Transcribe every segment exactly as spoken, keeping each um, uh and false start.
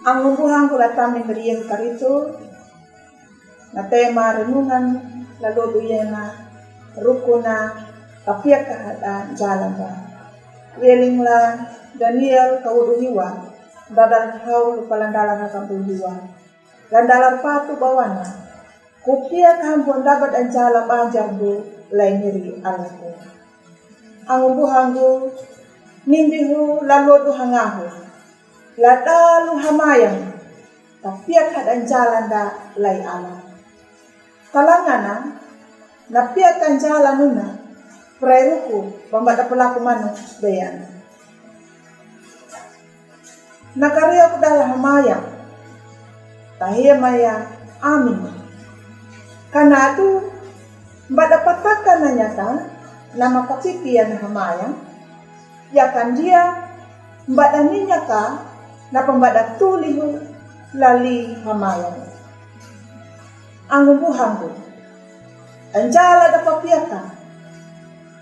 Angubuhangku la tami meriah karitu, na tema renungan la lodu yena rukuna kapiaka hada jalanda. Wieling la Daniel kawudu hiwa, dadal hau lupa landala na kampu hiwa. Landala patu bawana. Kupiaka hambu ndabat anjala banjar bu lai miri alaku. Angubuhangku, nimbihu la lodu hangahu. La dalu hamayang, kapiaka hada anjala nda lai ala. Talangana, na piaka anjala nuna, preruku, bambada pelaku manu, bayana. Na kariaku dala hamayang, tahia maya amin. Kanatu, bada pataka na nyata, nama kapipia na hamayang, ya kandia, bada ninyaka, na pambada tulihu, lali hamayang. Angubuhangku. Anjala da papiaka.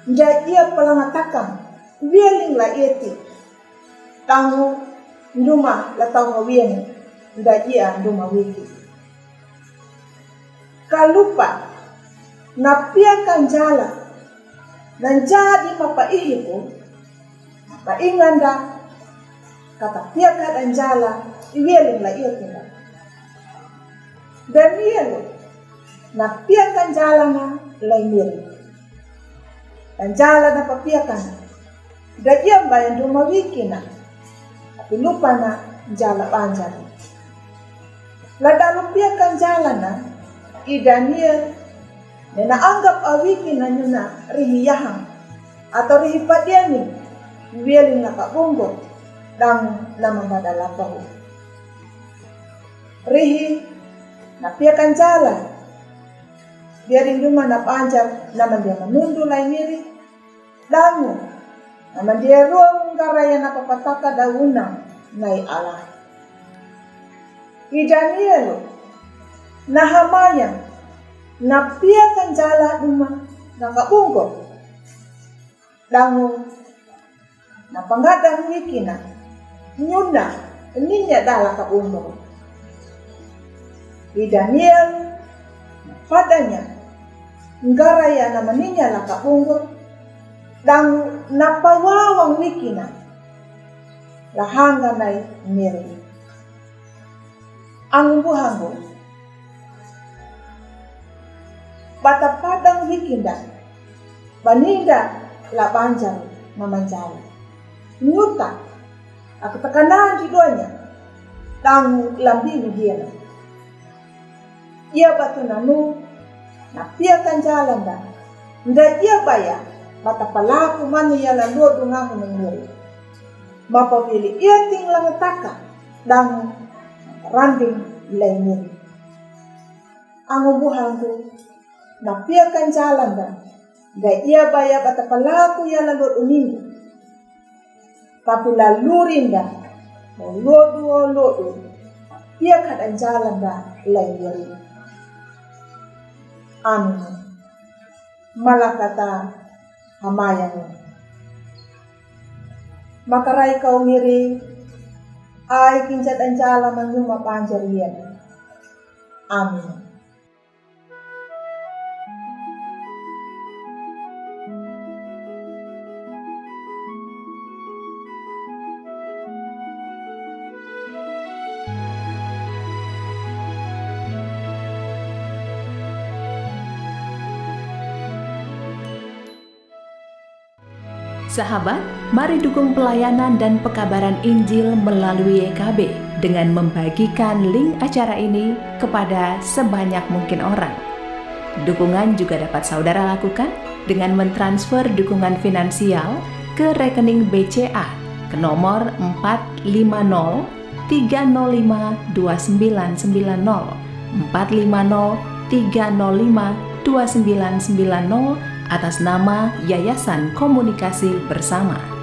Nda ia palangataka. Wieling la ieti. Tangu nduma la tau hawieni. Nda ia nduma wiki. Kalupa. Na piaka anjala. Na jadi mapa ihiku. Mapa inganda. Kata piaka anjala. Iwieling la ieti nda. Daniel. Na piaka anjala na lai miri. Anjala na papiaka na. Da ia mbayan duma wiki na. Tapi lupa na anjala banjar. La dalu piaka anjala na. I Daniel. Nena anggap awiki na nyuna rihi yahang. Atau rihi padiani. Wieling na kabungo. Dang na mambada lapahu. Rihi, na piaka anjala. Biarin duma na banjar, na mandia manundu lai miri. Dangu, na mandia ruang garaya na papataka dauna nai ala. I Daniel, na hamaya, na piaka anjala duma, na kabungo. Dangu, na pangada wiki na, nyuna, ninya dala kabungo. I Daniel, na padanya, ngaraya na maninya la kabungo, dangu na pawawang wiki na, la hanga nai miri. Angubuhangku. Bata padang wiki nda. Baninda la banjar na manjala. Nyuta. Aku takanan di duanya. Tangu lambi midiana. Ia batu nanu. Na piaka anjala nda. Nda ia baya. Bata palaku manu ia la lodu ngahu nenguri. Mapa wili ia ting langataka. Dangu randing lai miri. Angubuhangku, na piaka anjala nda, nda ia baya bata palaku ia la lodu minggu. Tapi la lurinda, o lodu, o lodu, piaka hada anjala nda lai miri. Amin. Malakata hamayang. Makarai kau miri, ai kinjat anjala manyuma panjarian. Amin. Sahabat, mari dukung pelayanan dan pekabaran Injil melalui Y K B dengan membagikan link acara ini kepada sebanyak mungkin orang. Dukungan juga dapat saudara lakukan dengan mentransfer dukungan finansial ke rekening B C A ke nomor empat lima nol tiga nol lima dua sembilan sembilan nol, empat lima nol tiga nol lima dua sembilan sembilan nol, atas nama Yayasan Komunikasi Bersama.